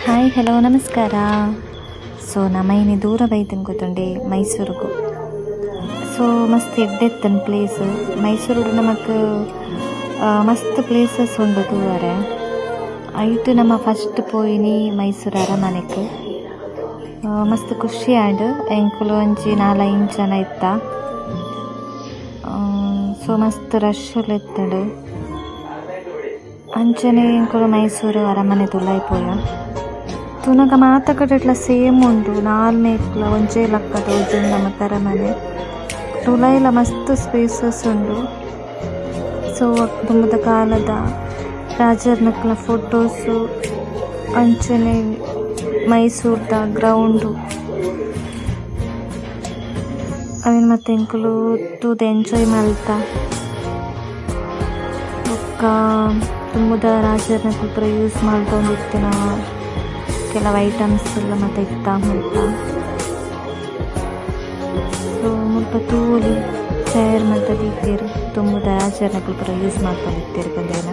Hi hello ನಮಸ್ಕಾರ. ಸೊ ನಮ ಇನಿ ದೂರ ಬೈತನ್ ಗೊತ್ತುಂಡೆ ಮೈಸೂರುಗು. ಸೊ ಮಸ್ತ್ ಎಡ್ಡೆತ್ತನ್ ಪ್ಲೇಸ್ ಮೈಸೂರು ನಮಕ್ ಮಸ್ತ್ ಪ್ಲೇಸಸ್ ಉಂಡು ತೂವರೆ. ಐಟ್ ನಮ್ಮ ಫಸ್ಟ್ ಪೋಯಿನಿ ಮೈಸೂರು ಅರಮನೆಕ್. ಮಸ್ತ್ ಖುಷಿ ಆಂಡ್ ಎಂಕುಲು ಒಂಜಿ 4-5 ಜನ ಇತ್ತ. ಸೊ ಮಸ್ತ್ ರಶ್ ಇತ್ತುಂಡು. ಅಂಚನೆ ಎಂಕುಲು ಮೈಸೂರು ಅರಮನೆ ತುಲಾಯಿ ಪೋಯ. ತುನಗ ಮಾತ ಕಡೆಟ್ಲ ಸೇಮ್ ಉಂಡು ನಾಲ್ಮೇಕ್ಲ ಒಂಜೇ ಲಕ್ಕದ ಉಜ್ಜುಂಡು ನಮಕ್ ಅರಮನೆ. ತುಲಾಯಿಲ ಮಸ್ತ್ ಸ್ಪೇಸಸ್ ಉಂಡು. ಸೊ ದುಂಬುದ ಕಾಲದ ರಾಜರ್ನಕ್ಲ ಫೋಟೋಸು ಅಂಚನೆ ಮೈಸೂರ್ದ ಗ್ರೌಂಡು ಅವೆನ್ ಮತ್ತೆ ಎಂಕುಲು ತೂದು ಎಂಜಾಯ್ ಮಲ್ತ. ಬೊಕ್ಕ ದುಂಬುದ ರಾಜರ್ನಕುಲು ಪೂರ ಯೂಸ್ ಮಲ್ತೊಂದಿತ್ತಿನ ಕೆಲವು ಐಟಮ್ಸ್ ಎಲ್ಲ ಮತ್ತೆ ಇತ್ತ ಮುಲ್ಪ. ಸೊ ಮುಲ್ಪ ತೂಲಿ ಚೇರ್ ಮಲ್ತ ದೀತೆರ್ ದುಂಬುದ ರಾಜರ್ನಕುಲು ಪೂರ ಯೂಸ್ ಮಲ್ತೊಂದಿತ್ತೆರ್ ಪಂದೇನ.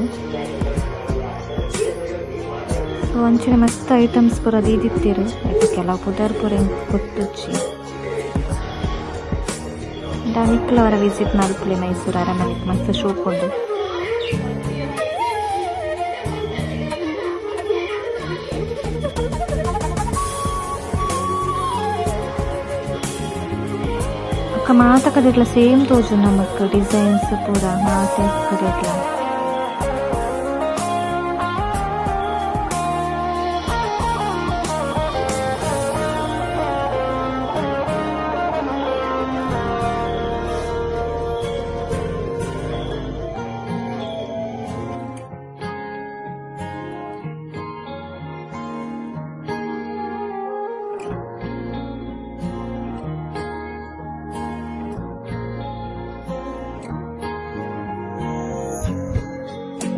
ಸೊ ಅಂಚನೆ ಮಸ್ತ್ ಐಟಮ್ಸ್ ಪೂರ ದೀದಿತ್ತೆರ್. ಐತ ಕೆಲವು ಪುದರ್ ಪೂರ ಎಂಕ್ ಗೊತ್ತುಜ್ಜಿ. ನಿಕ್ಲ ಅವರ ವಿಸಿಟ್ ಮಲ್ಪುಲೆ ಮೈಸೂರು ಅರಮನೆಗ್ ಮಸ್ತ್ ಶೋಕ್ ಉಂಡು. ಮಾತ ಕಡೆಟ್ಲ ಸೇಮ್ ತೋಜು ನಮಕ್ ಡಿಸೈನ್ಸ್ ಪೂರ ಮಾತ ಕಡೆಟ್ಲ.